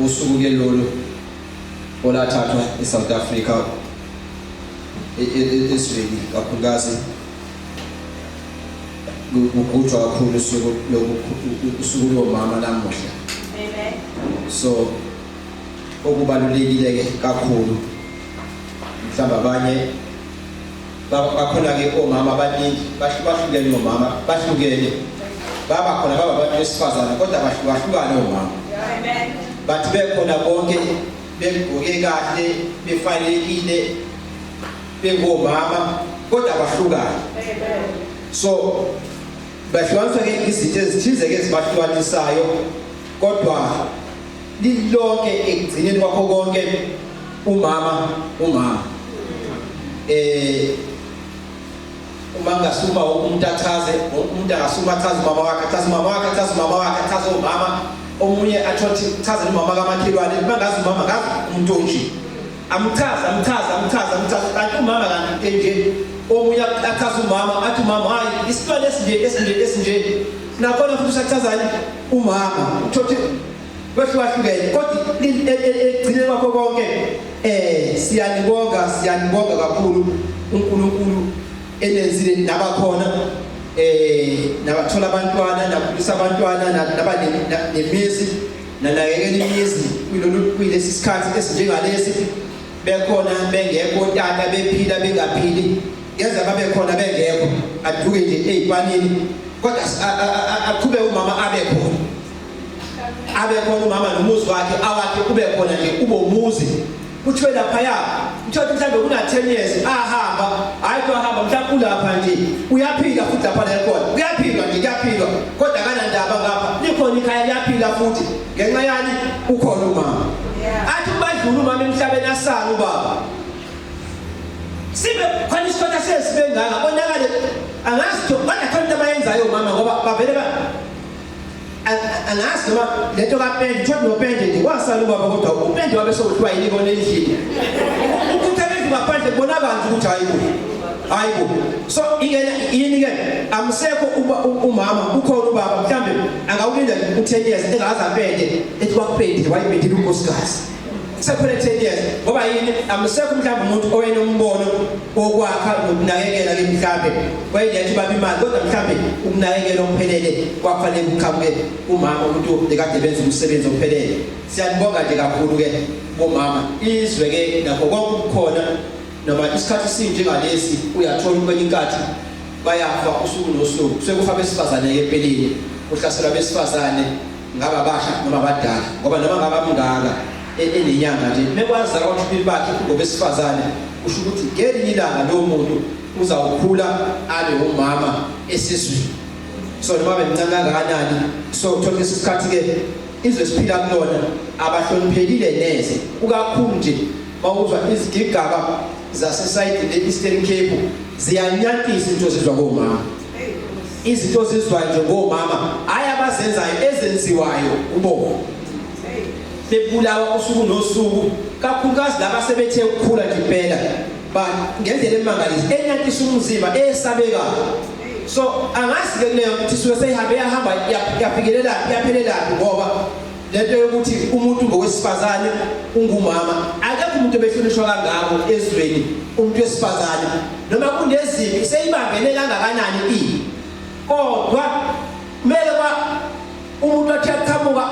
Usuku ke lolu olathathwa eSouth Africa, ezweni kakhulukazi, kugujwa kakhulu usuku usuku lomama namuhla. Amen. So okubalulekile ke kakhulu, mhlawumbe abanye bakhona ke omama abaningi bahlukahlukene, omama bahlukene, baba khona baba abantu besifazane, kodwa bahlukahlukane omama. Amen. Bathi bekhona bonke begqoke kahle, befanelekile, bengomama, kodwa bahlukane. Amen. So bahlukaniswa ke izinto ezithize ke ezibahlukanisayo, kodwa lilonke ekugcineni kwakho konke umama umama. Uma ngasuma umuntu achaze, umuntu angasuma achaze umama wakhe, achaze umama wakhe, achaze umama wakhe, achaze umama omunye, athothi chaze umama kamakhelwane, mangazi umama ngazi umuntu onje, amchaze, amchaze, amchaze, amchaze, kanti umama kanti enje. Omunye achaze umama, athi umama hayi, isilwane esinje, esinje, esinje. Nakhona futhi usachazani umama, uthothi kwehlukahlukene, kodwa ekugcineni kwakho konke siyanibonga, siyanibonga kakhulu. uNkulunkulu enenzile nabakhona, nabathola abantwana, nakhulisa abantwana, naba nemizi, nanakekela imizi kulolu kulesi sikhathi esinjengalesi, bekhona bengekho tata, bephila bengaphili, ngenza babe khona bengekho, aduke nje ezipanini, kodwa aqhubeke umama, abe khona, abe khona umama nomuzi wakhe, awakhe ube khona nje, ube umuzi. Kuthiwe laphaya, kuthiwa mhlawumbe kuna 10 years ahamba, hayi, kuhamba mhlawumbe ulapha nje, uyaphila futhi lapha la khona, kuyaphilwa nje, kuyaphilwa, kodwa kanandaba ngapha likhona ikhaya, liyaphila futhi. Ngenxa yani? Ukhona umama. Athi kubadlula umama emhlabeni, asala ubaba, sibe khona isikhotha sesibe ngaka, konakale. Angazi kodwa khona into abayenzayo mama, ngoba bavele ba angazi noma lento kapende, thothi nopende nje wasala ubaba, kodwa upende wabe sewuthiwa yini kona endlini, ukuthela indlu ngaphandle kubonakala nje ukuthi hayi bo, hayi bo. So ingena yini ke, amsekho umama, ukhona ubaba, mhlambe angawulinda u10 years engaze apende, ethi kwakupendile, wayipendile unkosikazi, sekuphele 10 years. Ngoba yini? Amsekho mhlawumbe umuntu oyenombono wokwakha nokunakekela ke, mhlambe wayeletha ubaba imali, kodwa mhlambe ukunakekela okuphelele kwakufanele kuqhamuke umama, umuntu bekade benza umsebenzi ophelele. Siyanibonga nje kakhulu ke bomama. Izwe ke nakho konke ukukhona noma isikhathi sinjengalesi, uyathola kwenye inkathi bayafa usuku nosuku, sekufa besifazane ke empeleni, kuhlaselwa besifazane, ngaba basha noma abadala, ngoba noma ngaba mngaka enenyanga nje mekwazalwa kwathubili bakhe ngobesifazane, kusho ukuthi ngelinye ilanga lowo muntu uzawukhula abe umama esizweni. So noma bemncane kangakanani, so uthola lesi sikhathi ke izwe siphila kulona abahloniphekile neze, ukakhulu nje mawuzwa izigigaba zasesayidini le-Eastern Cape, ziyanyantisa into zizwa komama, izinto ozizwayo nje ngomama, hayi abazenzayo, ezenziwayo kubona, bebulawa usuku nosuku, kakhulukazi laba sebethe ukukhula nje impela, ba ngendlela emangalisa, enyantisa umzimba, esabekayo. So angazi ke kuleyo ukuthi suke seyihambe yahamba yafikelela yaphelela, ngoba lento yokuthi umuntu ngowesifazane ungumama, akekho umuntu obehlonishwa kangako ezweni umuntu wesifazane, noma kunezimpi seyibambene kangakanani i kodwa kumele kwa umuntu athi aqhamuka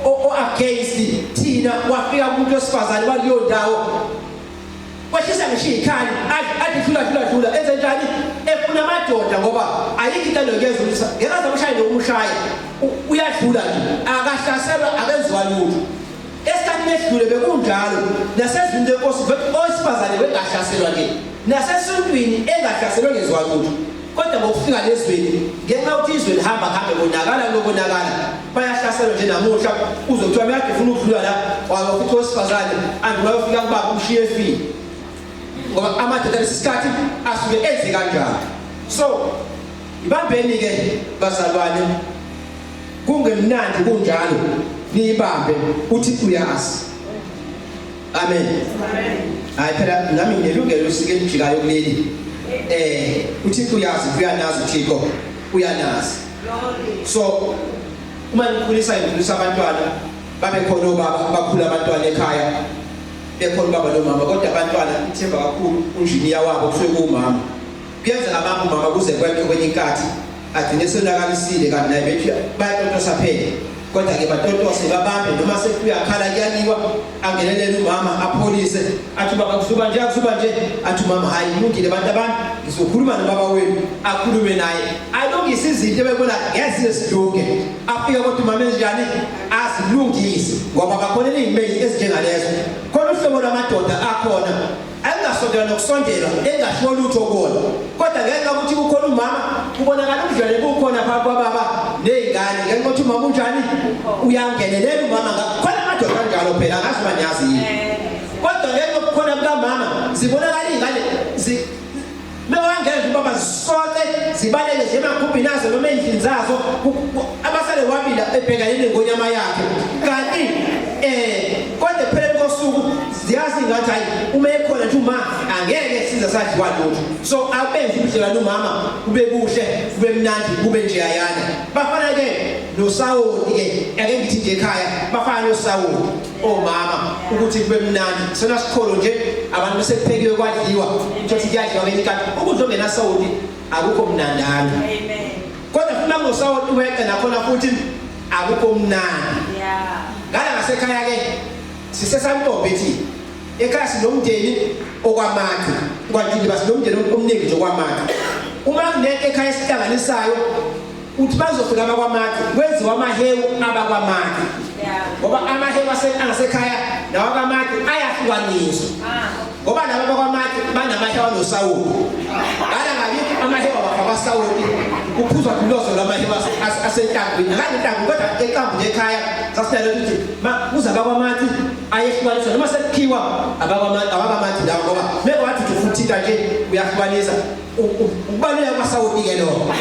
o against thina, wafika umuntu wesifazane wakuleyo ndawo, wehlisa ngisho ikhali, athi dlula, dlula, dlula, enze njani, efuna amadoda, ngoba ayikho into anokuyenza ukuthi ngeke aze amshaye nokumshaya, uyadlula nje, akahlaselwa, akenziwa lutho. Esikhathini esidlule bekunjalo nasezwini lenkosi, owesifazane wengahlaselwa nje, nasesontweni engahlaselwe, ngeziwa lutho, kodwa ngokufika lezweni, ngenxa yokuthi izwe lihamba hambe, konakala lokonakala, bayahlaselwa nje namuhla. Uzothiwa mekade ufuna ukudlula la, wafuthi owesifazane andibayofika kubaba, umshiye efile, ngoba amadoda lesi sikhathi asuke enze kanjalo. So ibambeni ke bazalwane, kungemnandi kunjalo, niyibambe, uthi uyazi. Amen. Hayi phela nami nginelungelo losike elijikayo kuleli. UThixo uyazi, uyanazi uThixo, uyanazi. So Uma nikhulisa nikhulisa abantwana babe khona obaba bakhula abantwana ekhaya bekhona ubaba nomama kodwa abantwana ithemba kakhulu unjiniya wabo kusuke kuwumama. Kuyenzeka baba umama kuze kweqe kwenye inkathi agcine senakalisile kanti naye bethi bayatotosa phela kodwa ke batotose babambe noma sekuyakhala kuyaliwa angenelele umama apholise athi baba kusuka nje akusuka nje athi umama hayi kulungile bantu abantu ngizokhuluma nobaba wenu akhulume naye alungise izinto ebebona ngeke sizilunge afike kodwa umama enjani azilungise ngoba bakhona izimeli ezinjengalezo khona uhlobo lwamadoda akhona engasondela nokusondela engasho lutho kuwona kodwa ngenxa yokuthi kukhona umama kubonakala ubudlelwane bukhona phakathi kwababa nezingane ngenxa yokuthi umama unjani uyangenelela umama khona amadoda anjalo phela angazi uba niyazi yini kodwa ngenxa yokukhona kukamama zibonakala iy'ngane Mewangena ubaba zisoce zibaleke nje emakhumbini azo noma endlini zazo abasale wabila ebhekane nengonyama yakhe kanti eh kodwa ekupheleni kosuku ziyazi ngathi hayi uma ekhona nje uma angeke size sadliwa lutho so abenze ubudlelwane umama kube kuhle kube mnandi kube nje ayana bafana ke nosawoti ke ake ngithi nje ekhaya bafana nosawoti omama ukuthi kube mnandi sona sikholo nje abantu besephekiwe kwadliwa ukuthi kuyadliwa ngenye inkathi ukudla ongenasawoti akukho mnandana amen kodwa futhi makunosawoti weqe nakhona futhi akukho mnandi yeah ngala ngasekhaya ke sisesantombi thina ekhaya sinomndeni okwamaqhi kwantini basinomndeni omningi nje okwamaqhi uma kunento ekhaya esihlanganisayo uthi bazofika abakwamakhi kwenziwa amahewu abakwamakhi ngoba amahewu angasekhaya nawakwamakhi ayahlukaniswa ah. ngoba laba bakwamakhi banamahewu anosawoti ngala ngakithi amahewu abafakwa sawoti kuphuzwa kulozo lwamahewu asenhlangwini akanye inhlangu kodwa eqambu lekhaya sasinalo ukuthi kuze abakwamakhi ayehlukaniswa noma sekukhiwa abakwamakhi lawo ngoba meke wathi uthi ufuthinta nje uyahlukanisa ukubaluleka kwasawoti ke lokho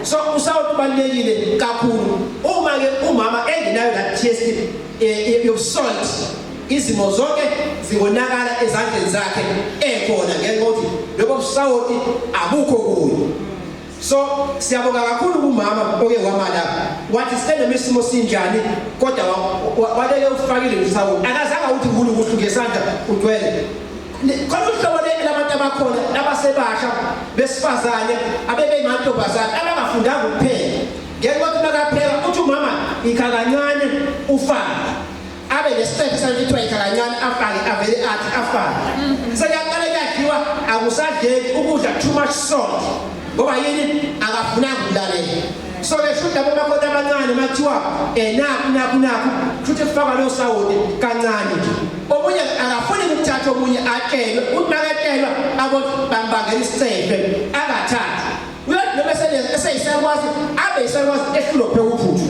so usawoti ubalulekile kakhulu uma ke umama engenayo that taste eh, of salt izimo zonke zibonakala ezandleni zakhe ekhona ngenxa yokuthi lobo busawoti abukho kuye so siyabonga kakhulu kumama oke wama lapha wathi sithe isimo sinjani kodwa waleke ufakile usawoti akazange uthi ngulu kuhle ngesandla ugcwele Khona uhlobo labantu abakhona abasebasha besifazane abebeyimantombazane abangafundanga ukupheka. Ngenxa yokuthi makapheka uthi umama ikha kancane ufake. Abe nesicephe sakhe kuthiwa ikha kancane afake avele athi afake. Sekuyaqala kuyadliwa akusadleki ukudla too much salt. Ngoba yini akafunanga ukulalela. So ke shuthi labo makoti abancane makuthiwa eh naku naku naku shuthi kufakwa lo sawoti kancane nje. Omunye akafuni ukuthatha omunye atshelwe uthi makatshelwa abo bambangela isicefe angathathi. Uyothi noma eseyisakwazi abe isakwazi ehlulwa ukupheka uphuthu.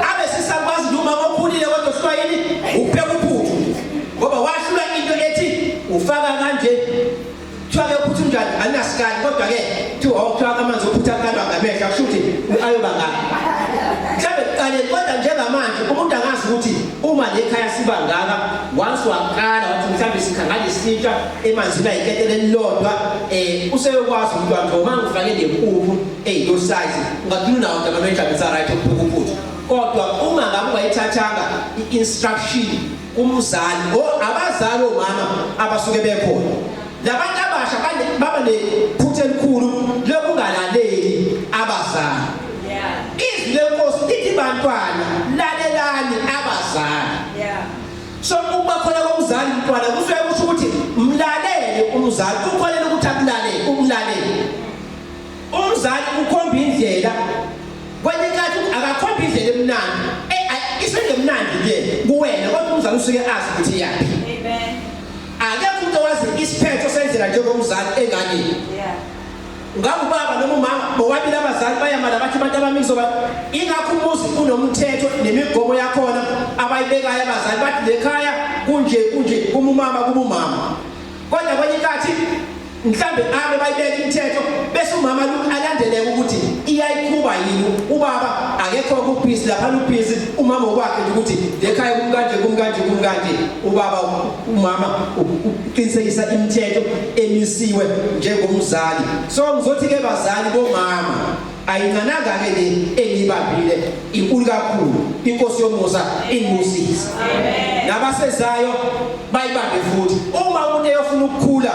Abe sisakwazi noma okhulile kodwa uhlulwa yini ukupheka uphuthu. Ngoba wahlulwa into ethi ufaka kanje Kuthiwa ke uphutha unjani alinasikali kodwa ke kuthiwa oh kuthiwa amanzi ophutha akalwa ngamehlo akusho ukuthi ayoba ngaka. Mhlawumbe kuqale kodwa njengamanje umuntu angazi ukuthi uma lekhaya siba ngaka once waqala wathi mhlawumbe sikha ngalesitsha emanzini ayiketele elilodwa eh useyokwazi umuntu wakhe uma ngifake le nkukhu eyilo size ungagcina unawo nje ama-measurements right okupheka uphuthu kodwa uma ngabe ungayithathanga i-instruction umzali o abazali omama abasuke bekhona labantu abasha baba nephutha elikhulu lokungalaleli abazali izwi lenkosi lithi bantwana lalelani abazali so ukuba khona komzali mntwana kusuke kusho ukuthi mlalele umzali ukholele ukuthi akulalele umlalele Umzali ukhomba indlela kwenye inkathi akakhomba indlela emnandi eh, isengemnandi ke kuwena kodwa umzali usuke azi ukuthi iyaphi amen akekho umuntu owazi isiphetho sendlela njengomzali enganeni yeah ngabe ubaba noma umama bobabili abazali bayamala bathi abantu abami kuzoba ingakho umuzi unomthetho nemigomo yakhona abayibekayo abazali bathi lekhaya kunje kunje kumumama kubumama kodwa kwenye inkathi mhlambe abe bayibeka imithetho bese umama alandeleke ukuthi iyayiqhuba yini ubaba akekho kubhizi lapha ubhizi umama okwakhe nje ukuthi lekhaya kumkanje kumkanje kumkanje ubaba umama uqinisekisa imithetho emisiwe njengomzali so ngizothi ke bazali bomama Ayincananga ke le engiyibambile, inkulu kakhulu. Inkosi yomusa inibusise. Nabasezayo bayibambe futhi. Uma umuntu eyofuna ukukhula,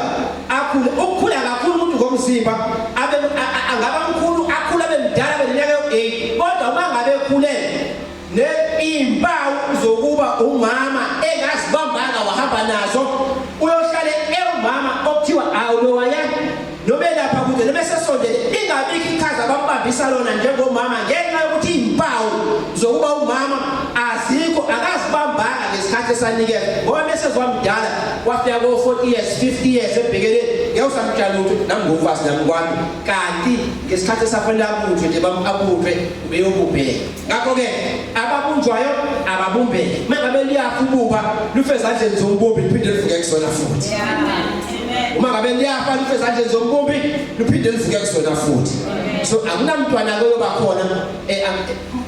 akhule. Ukukhula kakhulu umuntu ngomzimba, abe angaba mkhulu, akhule abe mdala beneminyaka yo-8, kodwa uma ngabe ekhule nezimpawu zokuba umama engazibambanga wahamba nazo, uyohlale ewumama okuthiwa awu lowaya, noma elapha kude noma esesondele, ingabikho iqhaza abambambisa lona njengomama, ngenxa yokuthi izimpawu zokuba umama azikho, akazibambanga ngesikhathi esanikezwa. Ngoba mese zwamdala wafika ko 40 years, 50 years, ebhekele ngeke usamtshela lutho, nami ngumfazi nami kwami, kanti ngesikhathi esafanele abuthwe nje abuthwe ubeyobumbeka. Ngakho-ke ababunjwayo ababumbeke. Uma ngabe liyafa ubumba, lufe ezandleni zombumbi, liphinde livuke kuzona futhi. Uma ngabe liyafa, lufe ezandleni zombumbi, luphinde livuke kuzona futhi. So akunamntwana koyoba khona,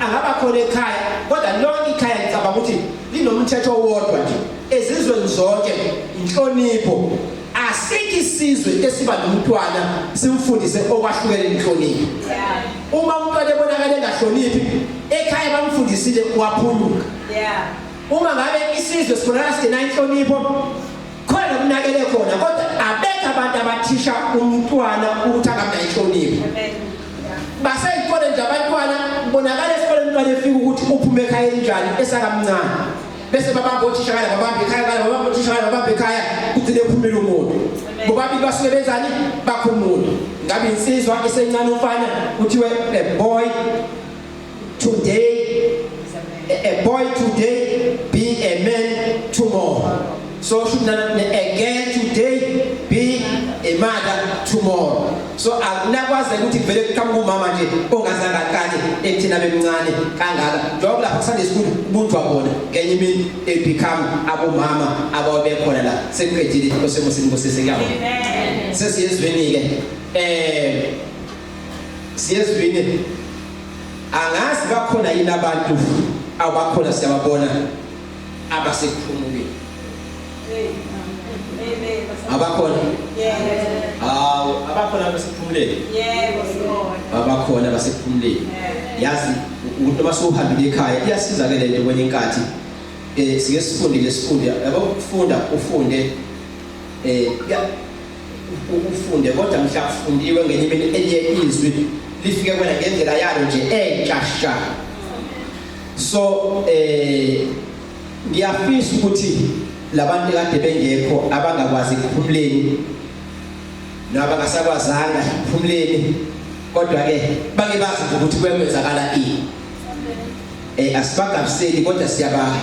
angaba khona ekhaya, kodwa lonke ikhaya ngicabanga ukuthi linomthetho owodwa nje ezizweni zonke, inhlonipho. Asikho isizwe esiba nomntwana simfundise okwahlukene inhlonipho. Uma umntwana ebonakala engahloniphi ekhaya, bamfundisile waphunyuka. Uma ngabe isizwe sibonakala singenayo inhlonipho, khona nokunakele khona, kodwa abekho abantu abathisha umntwana ukuthi angabi nayo inhlonipho. Basey'koleni nje abantwana, kubonakala esikoleni umntwana efika ukuthi uphume ekhaya elinjani esakamncane, bese babamba othisha kala, babamba ekhaya kala, babamba othisha kala, babamba ekhaya, kugcine kuphumile umuntu. Bobabili basuke benzani? Bakho umuntu. Ngabe insizwa esencane, umfana, kuthiwe a boy today, a boy today be a man tomorrow. So should a girl today be a mother tomorrow. So akunakwazeka ukuthi kuvele kuqhamuka umama nje ongazange aqale ekuthina bemncane kangaka. Njengoba lapha kuSunday school kubunjwa bona, ngenye imini they become abomama ababekhona la. Sekuqedile, inkosi emusini kuyabona. Sesiyezweni ke, siyezwini. Angazi bakhona yini abantu abakhona, siyababona abasekuphumuleni. Abakhona? Hawu, abakhona abasekuphumuleni? Yebo, sikhona. Abakhona abasekuphumuleni. Yazi ukuthi noma sewuhambile ekhaya, iyasiza ke lento kwenye inkathi. Sike sifundile, sifunde yabo, ukufunda ufunde, ufunde, kodwa mhla kufundiwe ngenye imini elinye izwi lifike kuwena ngendlela yalo nje entsha sha. So ngiyafisa ukuthi labantu kade bengekho, abangakwazi ukuphumuleni nabangasakwazanga ukuphumuleni, kodwa ke bake bazi nje ukuthi kwekwenzakala ini. Asibagabiseli, kodwa siyaba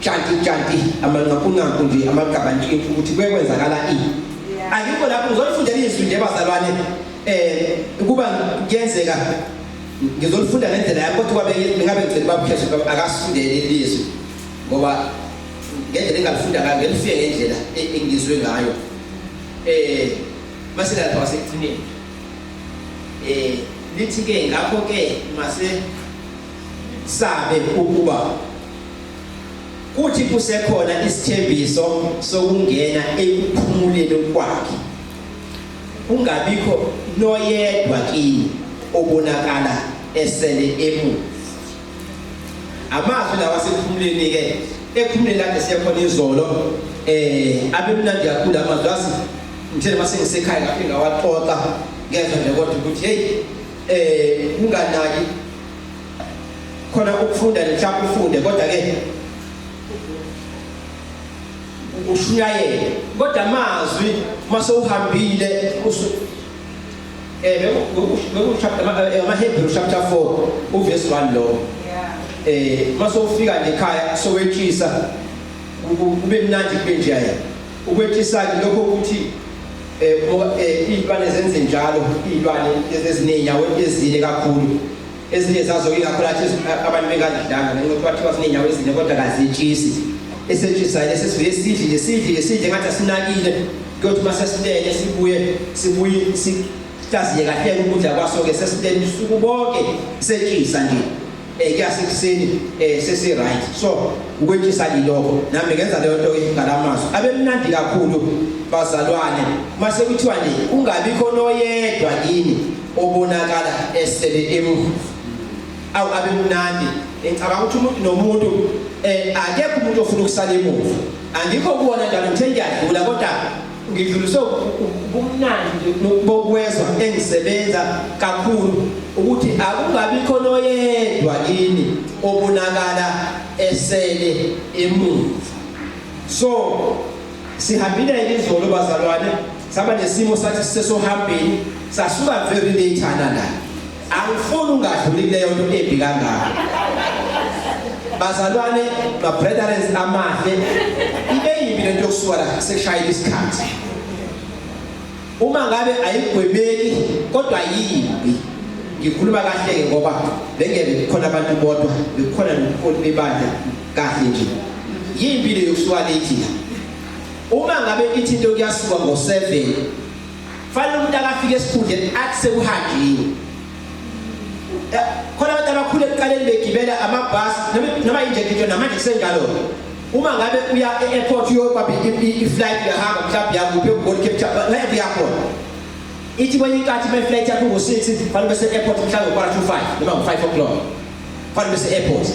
tshanti tshanti amanqakunqaku nje, amagqabantshintshi ukuthi kwekwenzakala ini. Akikho lapho ngizolifundela izwi nje bazalwane, kuba kuyenzeka ngizolifunda ngendlela yami, kodwa kwabe ngabe ngicela babukhethe akasifundele ilizwi, ngoba ngendlela engalifunda ngayo ngelifike ngendlela engizwe ngayo. Mase lapha wasekugcineni lithi ke, ngakho ke mase sabe ukuba kuthi kusekhona isithembiso sokungena ekuphumuleni kwakhe, kungabikho noyedwa kini obonakala esele emuva. Amazwi lawa asekuphumuleni ke, ekuphumuleni kade siyakhona izolo, abemnandi kakhulu amazwi. Azi ngithe mase ngisekhaya ngafike ngawaxoxa, ngezwa nje kodwa ukuthi hey, kunganaki khona ukufunda nje, mhlawumbe ufunde, kodwa ke ushunyayele, kodwa amazwi mase uhambile beku chapter amaHebrew chapter 4 uverse 1 lo. Mase ufika nje ekhaya sowetshisa, kube mnandi, kube nje ukwetshisa ke lokho ukuthi izilwane zenze njalo, izilwane ezinenyawo ezine kakhulu, ezinye zazo ingakho lathi abantu bengadlanga ngenxa yokuthi bathiwa zinenyawo ezine, kodwa kazetshisi. Esetshisayo lesesivele sidle nje, sidle nje, sidle ngathi asinakile, kuyothi uma sesilele sibuye sibuye sihlaziye kahle ukudla kwaso-ke. Sesilele usuku bonke, setshisa nje, kuyasekuseni sesi right. So ukwetshisa yilokho, nami ngenza leyo nto ngalamazwi abemnandi kakhulu bazalwane. Mase kuthiwa nje kungabikho noyedwa kini. obonakala esele emuva. Awu abe mnandi. Ngicabanga ukuthi umuntu nomuntu akekho umuntu ofuna ukusala emuva. Angikho kuwona njalo ngithe ngiyadlula kodwa ngidlulise ubumnandi bokwezwa engisebenza kakhulu ukuthi akungabikho noyedwa kini obonakala esele emuva. So sihambile izolo bazalwane, saba nesimo sathi sisesohambeni, sasuka very late ana la. Angifuni ungadluli kuleyo nto embi kangaka. Bazalwane, ma brethren amahle, ibe yimbi lento yokusuka la sekushayela isikhathi. Uma ngabe ayigwemeki kodwa yimbi. Ngikhuluma kahle ke ngoba bengeke kukhona abantu bodwa, bekukhona nobuholi bebandla kahle nje. Yimbi le yokusuka late la. Uma ngabe ithi into kuyasuka ngo-7 fanele umuntu akafike esikhundleni athi sekuhanjiwe. Khona abantu abakhulu ekuqaleni begibela amabhasi noma inje ngisho namanje kusenjalo. Uma ngabe uya e-airport uyobamba i-flight uyahamba mhlawumbe uyakuphi eGoli, Cape Town, la uyakhona. Ithi kwenye inkathi uma i-flight yakho ngo-6 fanele bese airport mhlawumbe ngo-quarter to 5 noma ngo-5 o'clock. Fanele bese airport.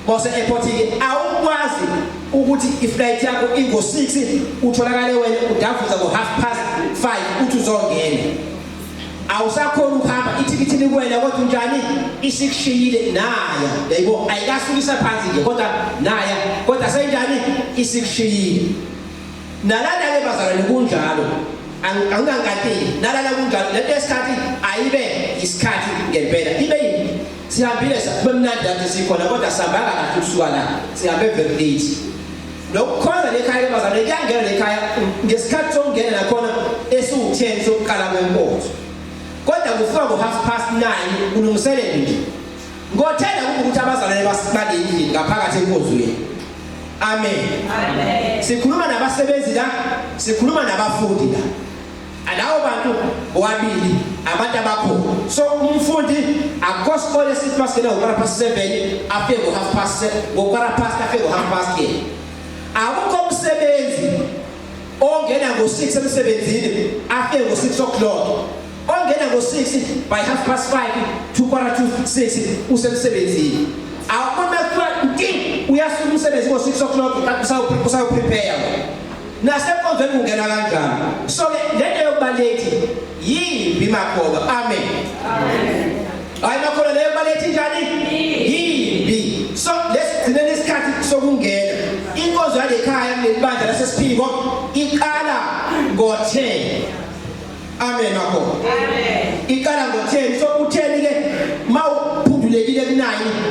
Bose airport ke awukwazi ukuthi i-flight yakho ingo-6 utholakale wena udavuza ngo-half past 5 uthi uzongena. Awusakhona ukuhamba ithikithi likwena kodwa unjani isikushiyile naya yayibo ayikasukisa phansi nje kodwa naya kodwa senjani isikushiyile. Nalana ke bazalwane kunjalo, angingankantini nalana kunjalo, lento yesikhathi ayibe isikhathi ngempela ibe yini. Sihambile bemnandi lapho sikhona kodwa sihambanga kahle ukusuka la, sihambe very late. Nokukhonza lekhaya ke bazalwane kuyangena lekhaya ngesikhathi sokungena nakhona esiwu-10 sokuqala kwenkonzo. Kodwa kufika ngo-half past 9 kulungiselele nje. Ngo-10 akukho ukuthi abazalwane balendlini ngaphakathi enkonzweni. Amen. Amen. Sikhuluma nabasebenzi la, sikhuluma nabafundi la. Alawo bantu bobabili abantu abakhona. So umfundi akukho sikole sithi masingena ngo-quarter past 7 afike ngo-half past ngo-quarter past afike ngo-half past 10. Akukho umsebenzi ongena ngo-6 emsebenzini afike ngo-6 o'clock. Ongena ngo-6 by half past 5 to quarter to 6 usemsebenzini. Akukho kuthiwa nti uyasuka umsebenzi ngo-6 o'clock usawu-prepare. Nasenkonzweni kungena kanjalo. So ke lento yokuba late yimbi makholwa. Amen. Amen. Hayi makholwa leyo kuba late njani? Yimbi. So lesigcineni isikhathi sokungena. Inkonzo yalekhaya kulelibandla laseSiphingo iqala ngo-10. Amen makholwa. Amen. Iqala ngo-10. So u-10 ke mawuphundulekile ku-9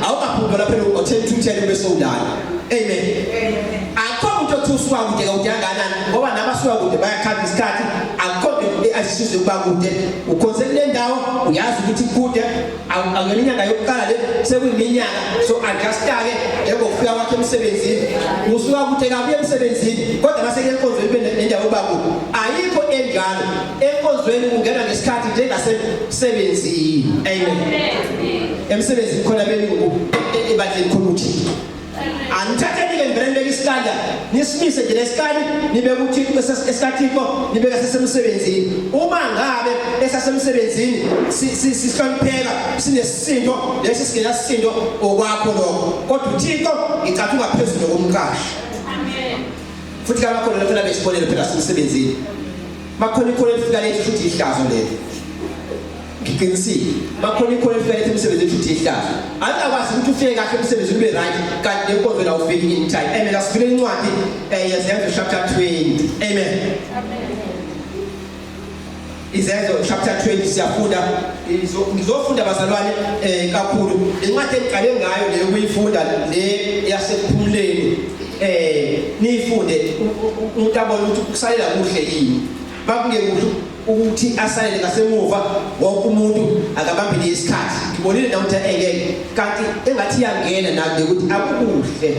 awukaphundula phela ngo-10 to 10 bese ulala. Amen. Amen. Akukho umuntu othi usuka kude kude kangakanani ngoba nabasuka kude bayakhava isikhathi, akukho nto asisize ukuba kude. Ukhonze kule ndawo uyazi ukuthi kude, akuyona inyanga yokuqala le, sekuyiminyaka. So adjusta-ke njengokufika kwakhe emsebenzini, usuka kude kabi emsebenzini kodwa mase enkonzweni kube nendawo yokuba kude. Ayikho enjalo enkonzweni, kungena ngesikhathi njengasemsebenzini. Amen. Emsebenzini khona belungu, ebandleni khona uThixo. Anithatheni-ke nivele nibeke isikali la, nisimise nje lesikali nibeke uThixo esikaThixo nibeke sesemsebenzini. Uma ngabe esasemsebenzini sihlonipheka sinesisindo lesi singenasisindo okwakho lokho, kodwa uThixo ngicatha ungaphezulu komqashi. Amen. Futhi kabakhona phela besibonelo phela semsebenzini. Makhona ikhono elifika lethu futhi ihlazo lelo. Ngiqinisile. Makhona ikhono elifika lethu emsebenzini futhi ihlazo. Angakwazi ukuthi ufike kahle emsebenzini ube right kanti nenkonzo la ufiki in time. Amen. Asivule incwadi yeZenzo chapter 20. Amen. Amen. Izenzo chapter 20 siyafunda, ngizofunda bazalwane kakhulu incwadi engiqale ngayo leyo kuyifunda le yasekuphumuleni, niyifunde umuntu abone ukuthi kusalela kuhle yini. Bakungekuhle ukuthi asalele ngasemuva, wonke umuntu akabambile isikhathi. Ngibonile na ukuthi engeke kanti engathi iyangena nami ukuthi akukuhle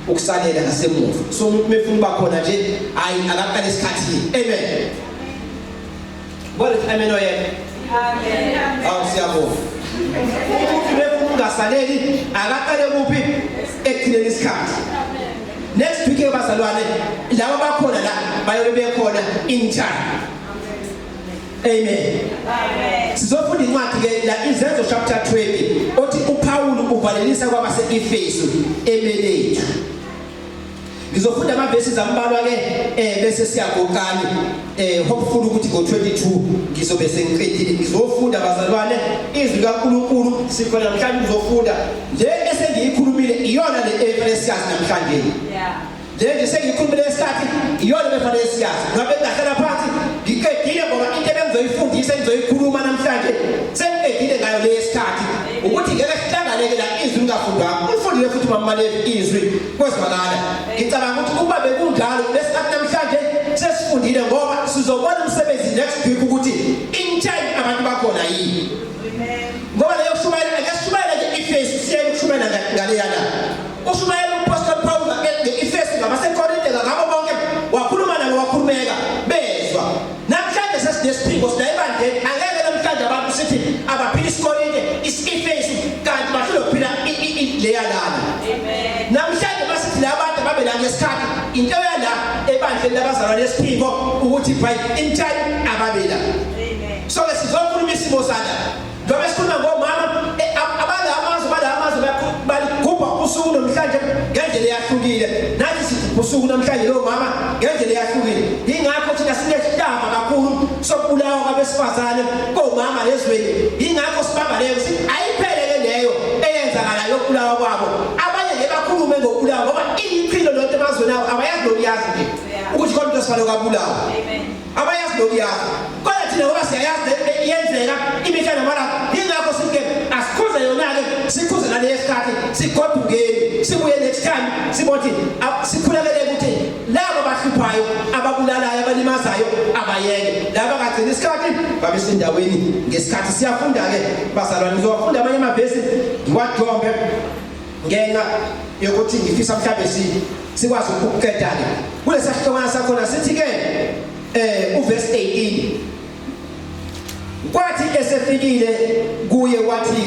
ukusalela ngasemuva. So umuntu mefuna uba khona nje hayi akaqale isikhathi. Amen. Bona amen oyena. Amen. Awu siyabonga. Umuntu mefuna ungasaleli akaqale kuphi? Ekugcineni isikhathi. Next week bazalwane laba bakhona la bayobe bekhona in time. Amen. Amen. Sizofunda incwadi ke la Izenzo chapter 20 othi uPaul uvalelisa kwabase-Efesu emelethu. Ngizofunda amavesi ambalwa ke bese siyagoqana hopefully ukuthi ngo22 ngizobe sengiqedile. Ngizofunda bazalwane izwi kaNkuluNkulu sikhona namhlanje ngizofunda le esengiyikhulumile iyona le efanele siyazi namhlanje. Yeah. Le nje sengiyikhulumile esikhathi iyona befanele siyazi. Ngabe ngahlala phansi ngiqedile ngoba into ebengizoyifundisa engizoyikhuluma namhlanje sengiqedile ngayo le yesikhathi ukuthi ngeke sihlanganeke la izwi lingafundwanga. Ulifundile futhi mama Malevi izwi kwezwakala. Ngicabanga ukuthi ukuba bekunjalo lesikhathi namhlanje sesifundile ngoba sizobona umsebenzi next week ukuthi in time abantu bakhona yini. Amen. Ngoba leyo kushumayela ake sishumayele nje ifesi siyeke ukushumayela ngaleyana. Ushumayela uMpostoli Paul nge-Efesu ngabaseKorinte ngabo bonke wakhuluma nabo wakhulumeka bezwa. Namhlanje sesinesiphingo sila ebandleni angeke namhlanje abantu sithi abaphila isiKorinte isi-Efesu kanti bahlule ukuphila leya lana. Amen. Namhlanje masithi la bantu babe la ngesikhathi into yala ebandleni labazalwane esiphingo ukuthi by in time ababe la. Amen. So ke sizokhuluma isimo sana. Njengoba sikhuluma ngomama abala amazwe bala amazwe baligubha usuku namhlanje ngendlela eyahlukile. Nathi sigubha usuku namhlanje lo mama ngendlela eyahlukile. Ingakho thina sinehlamba kakhulu sokubulawa kwabesifazane komama lezweni. Ingakho sibamba leyo sithi ayiphele ke leyo eyenzakalayo yokubulawa kwabo. Abanye ngeke bakhulume ngokubulawa ngoba iyichilo lonto emazweni abo abayazi nokuyazi nje ukuthi khona umuntu wesifazane okabulawa. Amen. Abayazi nokuyazi. Kodwa thina ngoba siyayazi iyenzeka imihla namalanga yingakho sike asikhuze yona-ke sikhuze naleyo sikhathi sigodukeni sibuye next time sibothi sikhulekele ukuthi labo abahluphayo ababulalayo abalimazayo abayeke laba kagcina isikhathi babe sendaweni ngesikhathi. Siyafunda-ke bazalwane, ngizowafunda amanye amavesi ngiwajombe ngenxa yokuthi ngifisa mhlawumbe sikwazi ukuqeda-ke kulesa sihlokwana sakhona. Sithi-ke uverse 18, kwathi esefikile kuye wathi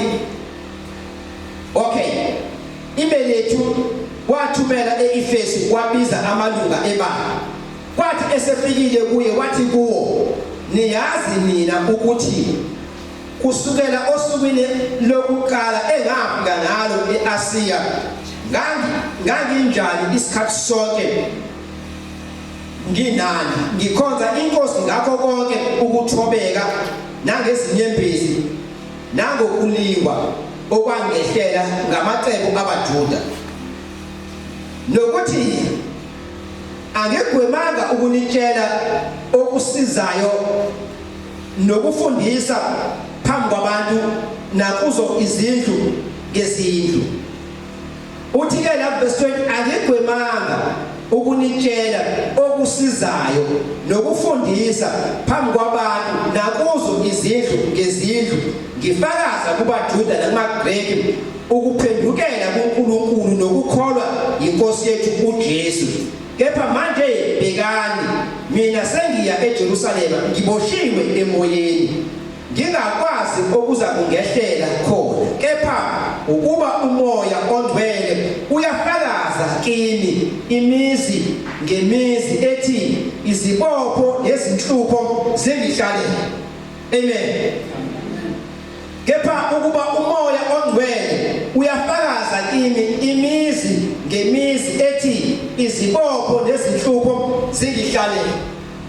okay imelethu wathumela eEfesu wabiza amalunga ebandla. Kwathi esefikile kuye wathi kuwo, niyazi nina ukuthi kusukela osukwini lokuqala engafika ngalo eAsiya nganginjani isikhathi sonke nginani ngikhonza inkosi ngakho konke ukuthobeka nangezinyembezi nangokulingwa okwangehlela ngamacebo abaJuda, nokuthi angigwemanga ukunitshela okusizayo nokufundisa phambi kwabantu nakuzo izindlu ngezindlu. Uthi ke la verse 20, angigwemanga ukunitshela okusizayo nokufundisa phambi kwabantu nakuzo izindlu ngezindlu, ngifakaza kubaJuda nakumaGreki ukuphendukela kuNkulunkulu nokukholwa yinkosi yethu uJesu. Kepha manje bhekani, mina sengiya eJerusalema ngiboshiwe emoyeni, ngingakwazi okuza kungehlela khona, kepha ukuba uMoya oNgcwele uyafakaza kimi imizi ngemizi ethi izibopho nezinhlupho zingihlalele. Amen. Kepha ukuba uMoya oNgcwele uyafakaza kimi imizi ngemizi ethi izibopho nezinhlupho zingihlalele.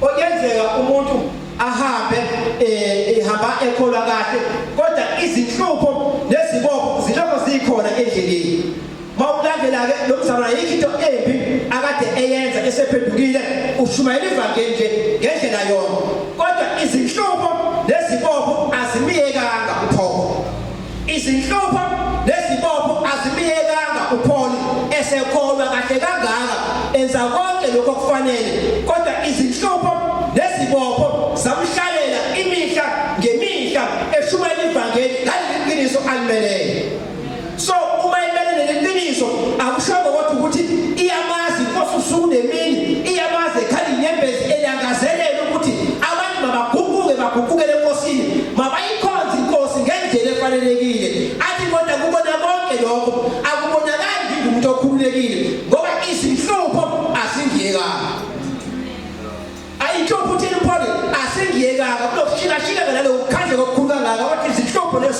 Okuyenzeka umuntu ahambe ehamba ekholwa kahle kodwa izinhlupho nezibopho zilokho zikhona endleleni. Mawulandela ke lo mzalwane ayikho into embi akade eyenza esephendukile, ushumayela ivangeli nje ngendlela yona, kodwa izinhlupho nezibopho azimiyekanga uPaul. Izinhlupho nezibopho azimiyekanga uPaul esekholwa kahle kangaka enza konke lokho okufanele, kodwa izinhlupho nezibopho zamhlalela imihla ngemihla eshumayela ivangeli ngaleli qiniso alimelele. So uma imele leli qiniso akushongo kodwa ukuthi iyamazi inkosi usuku nemini, iyamazi ekhala inyembezi elangazelela ukuthi abantu mabaguquke baguqukele enkosini, mabayikhonze inkosi ngendlela efanelekile. Athi kodwa kubona konke lokho akubonakali ngingumuntu okhululekile ngoba izinhlupho azingiyekanga. Ayinhlupho uthini uPaul?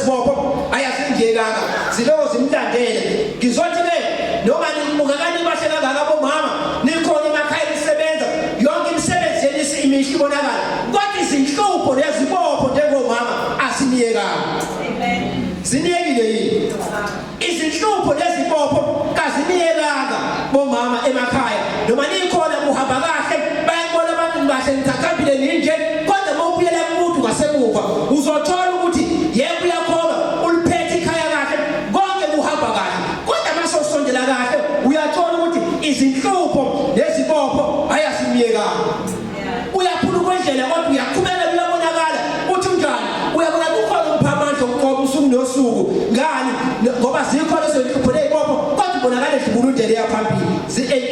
zibopho ayasingiyekanga ziloko zimlandele. Ngizothi ke noma nibukeka nibahle kangaka bomama, nikhona emakhaya nisebenza, yonke imisebenzi yenu imihle ibonakala, kodwa izinhlupho nezibopho njengomama asiniyekanga. Amen. Ziniyekile yini? Izinhlupho nezibopho kaziniyekanga bomama emakhaya. Noma nikhona kuhamba kahle, bayakubona abantu nibahle nithathambile ninje, kodwa uma ubuyela kumuntu ngasemuva uzothola ukuthi yebo uyakholwa, uliphethe ikhaya kahle, konke kuhamba kahle, kodwa uma sewusondela kahle uyathola ukuthi izinhlupho nezibopho ayasimiyekanga. Uyaphula kwendlela kodwa uyaqhubeka, uyabonakala uthi unjani, uyabona kukhona umphamandla okuqoba usuku nosuku. Ngani? Ngoba zikho lezo zinhlupho nezibopho, kodwa ubonakala edlubula indlela eyaphambili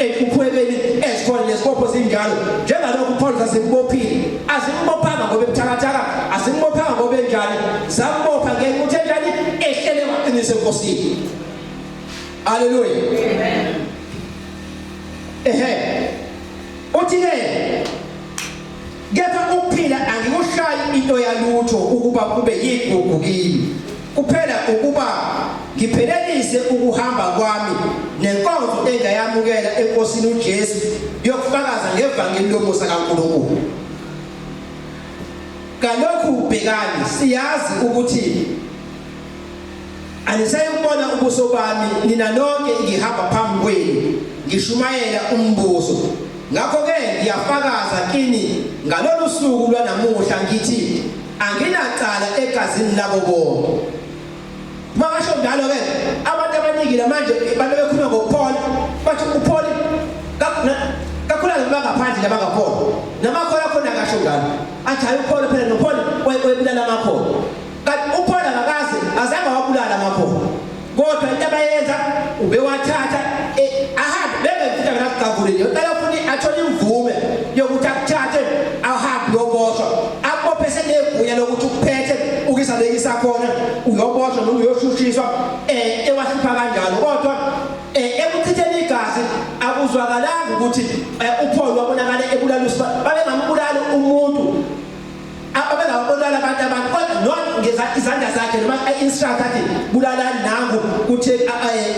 enhluphekweni ezikhona nezibopho zinjalo. Njengalokhu uPaul zazimbophile, azimbophanga ngoba ebuthakathaka, azimbophanga ngoba enjani, zambopha ngenxa ukuthi enjani, ehlele waqinisa eNkosini. Haleluya. Amen. Ehe, uthi ke kepha ukuphila angikushayi into yalutho ukuba kube yigugu kimi, kuphela ukuba ngiphelelise ukuhamba kwami nenkonzo engayamukela eNkosini uJesu yokufakaza ngevangeli lomusa kaNkulunkulu. Kalokhu bhekani, siyazi ukuthi anisayikubona ubuso bami nina nonke ngihamba phambi kwenu ngishumayela umbuso. Ngakho-ke ngiyafakaza kini ngalolu suku lwanamuhla ngithi anginacala egazini labo bonke. Makasho njalo-ke abantu abaningi namanje abantu bekhuluma ngoPaul bathi uPaul kakhulukazi bangaphandle labangakholwa namakholwa akhona akasho njalo, athi hayi uPaul phela noPaul wayebulala amakholwa. Kanti uPaul akakaze azange wabulala amakholwa, kodwa into abayenza ubewathatha ahambe bengefika ngakugavulile uqala ufuna athole imvume yokuthi akuthathe ahambe uyoboshwa, akubophe senegunya lokuthi ukuphethe ukisa lekisa khona uyoboshwa noma uyoshushiswa, ewahlupha kanjalo. Kodwa ekuchitheni igazi akuzwakalanga ukuthi uPaul wabonakala ebulala usiba, babengambulali umuntu, ababengababulala abantu kodwa not izandla zakhe noma instruct athi bulalani nangu kuthe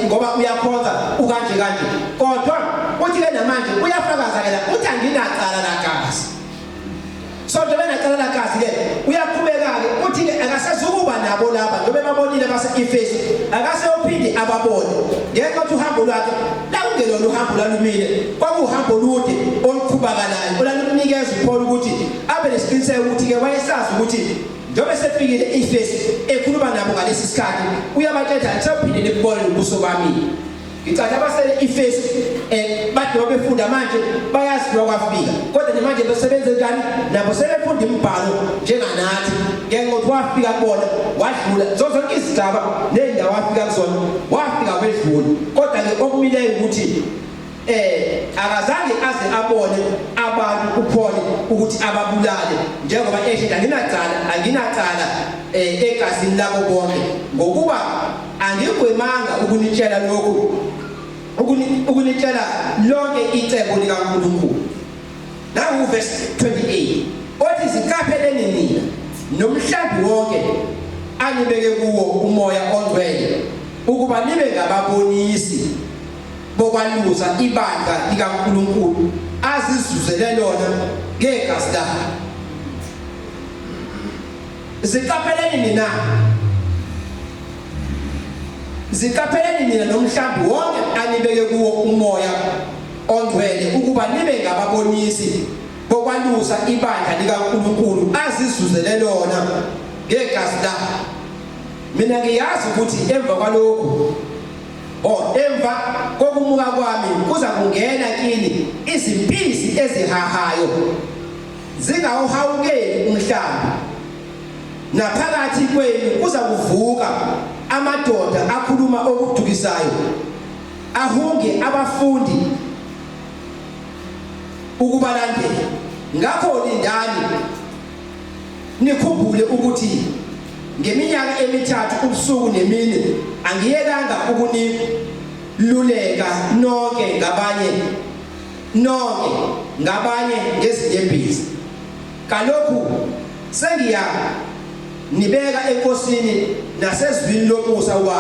ngoba uyakhonza ukanje kanje. Kodwa uthi ke namanje uyafakaza ke la uthi anginacala lagazi. So njengoba enacala lagazi ke uyaqhubeka ke uthi ke akasezukuba nabo laba njengoba babonile base-Efesu, akaseyophinde ababone ngenxa yokuthi uhambo lwakhe lakungelona uhambo lwalumile, kwakuwuhambo olude oluqhubakalayo olalumnikeza uPaul ukuthi abe nesiqiniseko ukuthi ke wayesazi ukuthi njengoba esefikile e-Efesu ekhuluma nabo ngalesi sikhathi uyabatshela ngisawuphinde nikubone nobuso bami. Ngicatha abasele e-Efesu bade babefunda manje bayazi wakwafika, kodwa nje manje besebenze njani nabo sebefunda imibhalo njenganathi ngenxa yokuthi wafika kubona wadlula zonke izigaba nezindawo wafika kuzona wafika wedlula. Kodwa ke okumileyo ukuthi akazange aze abone abantu uPaul ukuthi ababulale, njengoba esho anginacala, anginacala egazini labo bonke, ngokuba angigwemanga ukunitshela lokhu, ukunitshela lonke icebo likaNkulunkulu. Nangu verse 28 othi ziqapheleni nina nomhlambi wonke anibeke kuwo uMoya oNgcwele ukuba nibe ngababonisi bokwalusa ibandla likaNkulunkulu azizuzele lona ngegazi lakhe. Ziqapheleni nina, ziqapheleni nina nomhlambi wonke anibeke kuwo uMoya oNgcwele ukuba nibe ngababonisi bokwalusa ibandla likaNkulunkulu azizuzele lona ngegazi lakhe. Mina ngiyazi ukuthi emva kwalokhu emva kokumuka kwami kuza kungena kini izimpisi ezihahayo zingawuhawukeli umhlambi, naphakathi kwenu kuza kuvuka amadoda akhuluma okudukisayo ahunge abafundi ukubalandela. Ngakho lindani nikhumbule ukuthi ngeminyaka emithathu ubusuku nemini angiyekanga ukuniluleka nonke ngabanye nonke ngabanye ngezinyembezi. Kalokhu sengiya Nibeka enkosini nasezwini lomusa wakhe.